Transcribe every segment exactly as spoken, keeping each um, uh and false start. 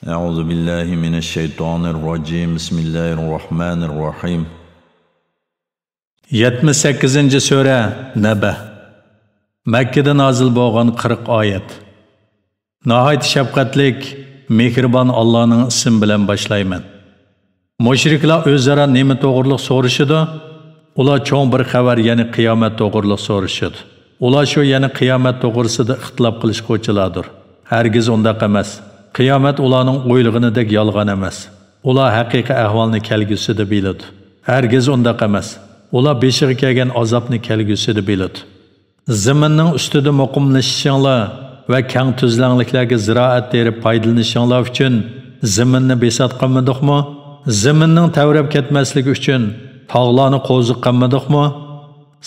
أعوذ بالله من الشيطان الرجيم. بسم الله الرحمن الرحيم. يەتمىش سەككىزىنچى سۈرە، نەبە. مەككىدە نازىل بولغان قىرىق ئايەت. ناھايىتى شەپقەتلىك، مېھرىبان ئاللانىڭ ئىسمى بىلەن باشلايمەن. مۇشرىكلار ئۆزئارا نېمە توغرۇلۇق سورىشىدۇ؟ ئۇلار چوڭ بىر خەۋەر، يەنى قىيامەت توغرۇلۇق سورىشىدۇ. ئۇلار شۇ، يەنى قىيامەت توغرىسىدا ئىختىلاپ قىلىشقۇچىلاردۇر. ھەرگىز ئۇنداق ئەمەس. قىيامەت ئۇلارنىڭ ئويلىغىنىدەك يالغان ئەمەس. ئۇلار ھەقىقىي ئەھۋالنى كەلگۈسىدە بىلىدۇ. ھەرگىز ئۇنداق ئەمەس. ئۇلار بېشىغا كەلگەن ئازابنى كەلگۈسىدە بىلىدۇ. زېمىننىڭ ئۈستىدە مۇقىملىشىشىڭلار ۋە كەڭ تۈزلەڭلىكلەرگە زىرائەت تېرىپ پايدىلىنىشىڭلار ئۈچۈن زېمىننى بىسات قىلمىدۇقمۇ؟ زېمىننىڭ تەۋرەپ كەتمەسلىكى ئۈچۈن تاغلارنى قوزۇق قىلمىدۇقمۇ؟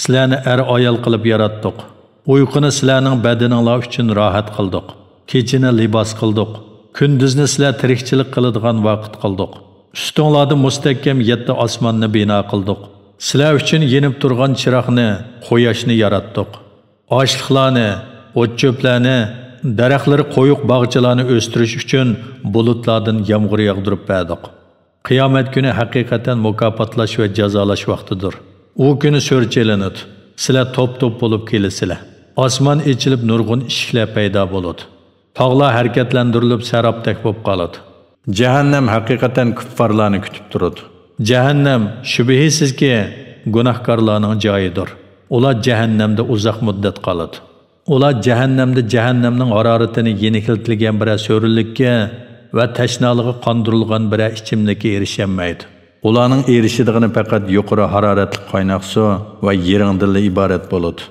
سىلەرنى ئەر-ئايال قىلىپ ياراتتۇق. ئۇيقۇنى سىلەرنىڭ بەدىنىڭلار ئۈچۈن راھەت قىلدۇق. كېچىنى لىباس قىلدۇق. كۈندۈزنى سىلەر تىرىكچىلىك قىلىدىغان ۋاقىت قىلدۇق. ئۈستۈڭلاردا مۇستەھكەم يەتتە ئاسماننى بىنا قىلدۇق. سىلەر ئۈچۈن يېنىپ تۇرغان چىراغنى، قۇياشنى ياراتتۇق. ئاشلىقلارنى، ئوت-چۆپلەرنى، دەرەخلىرى قويۇق باغچىلارنى ئۆستۈرۈش ئۈچۈن بۇلۇتلاردىن يامغۇر ياغدۇرۇپ بەردۇق. قىيامەت كۈنى ھەقىقەتەن مۇكاپاتلاش ۋە جازالاش ۋاقتىدۇر. ئۇ كۈنى سۈر چېلىنىدۇ. سىلەر توپ-توپ بولۇپ كېلىسىلەر. ئاسمان ئېچىلىپ نۇرغۇن ئىشىكلەر پەيدا بولىدۇ. تاغلار ھەرىكەتلەندۈرۈلۈپ سەرابتەك بولۇپ قالىدۇ. جەھەننەم ھەقىقەتەن كۇپپارلارنى كۈتۈپ تۇرىدۇ. جەھەننەم، شۈبھىسىزكى، گۇناھكارلارنىڭ جايىدۇر. ئۇلار جەھەننەمدە ئۇزاق مۇددەت قالىدۇ. ئۇلار جەھەننەمدە جەھەننەمنىڭ ھارارىتىنى يېنىكلىتىلگەن بىرەر سۈرىلىككە ۋە تەشنالىقى قاندۇرۇلغان بىرەر ئىچىملىككە ئېرىشەلمەيدۇ. ئۇلارنىڭ ئېرىشىدىغىنى پەقەت يۇقىرى ھارارەتلىك قايناق سۇ ۋە يىرىڭدىنلا ئىبارەت بولىدۇ.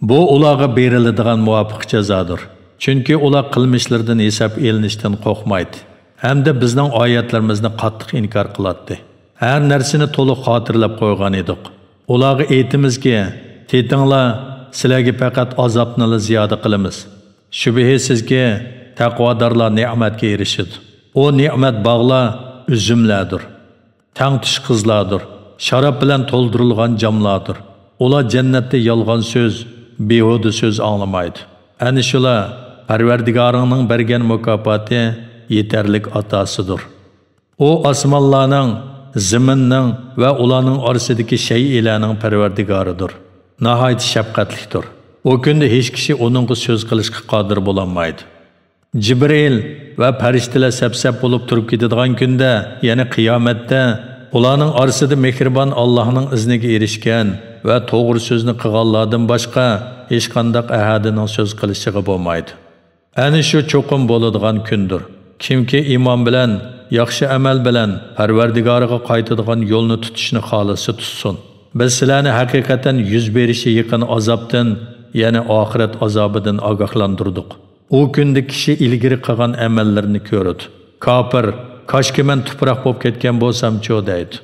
بۇ ئۇلارغا بېرىلىدىغان مۇۋاپىق جازادۇر. چۈنكى ئۇلار قىلمىشلىرىدىن ھېساب ئېلىنىشتىن قورقمايدۇ ھەمدە بىزنىڭ ئايەتلىرىمىزنى قاتتىق ئىنكار قىلاتتى. ھەر نەرسىنى تولۇق خاتىرىلەپ قويغان ئىدۇق. ئۇلارغا ئېيتىمىزكى، تېتىڭلار، سىلەرگە پەقەت ئازابنىلا زىيادە قىلىمىز. شۈبھىسىزكى، تەقۋادارلار نېمەتكە ئېرىشىدۇ. ئۇ نېمەت باغلار، ئۈزۈملەردۇر. تەڭتۇش قىزلاردۇر. شاراب بىلەن تولدۇرۇلغان جاملاردۇر. ئۇلار جەننەتتە يالغان سۆز، بىھۇدە سۆز ئاڭلىمايدۇ. ئەنە شۇلار پەرۋەردىگارىڭنىڭ بەرگەن مۇكاپاتى، يېتەرلىك ئاتاسىدۇر. ئۇ ئاسمانلارنىڭ، زېمىننىڭ ۋە ئۇلارنىڭ ئارىسىدىكى شەيئىلەرنىڭ پەرۋەردىگارىدۇر. ناھايىتى شەپقەتلىكتۇر. ئۇ كۈندە ھېچ كىشى ئۇنىڭغا سۆز قىلىشقا قادىر بولالمايدۇ. جىبرىئىل ۋە پەرىشتىلەر سەپ-سەپ بولۇپ تۇرۇپ كېتىدىغان كۈندە، يەنى قىيامەتتە، ئۇلارنىڭ ئارىسىدا مېھرىبان ئاللاھنىڭ ئىزنىگە ئېرىشكەن ۋە توغرا سۆزنى قىلغانلاردىن باشقا ھېچقانداق ئەھەدىنىڭ سۆز قىلىشىغا بولمايدۇ. ئەنە شۇ چوقۇم بولىدىغان كۈندۇر. كىمكى ئىمان بىلەن، ياخشى ئەمەل بىلەن پەرۋەردىگارىغا قايتىدىغان يولنى تۇتۇشنى خالىسا تۇتسۇن. بىز سىلەرنى ھەقىقەتەن يۈز بېرىشى يېقىن ئازابتىن، يەنى ئاخىرەت ئازابىدىن ئاگاھلاندۇردۇق. ئۇ كۈندە كىشى ئىلگىرى قىلغان ئەمەللىرىنى كۆرىدۇ. كاپىر، كاشكى مەن تۇپراق بولۇپ كەتكەن بولسامچۇ دەيدۇ.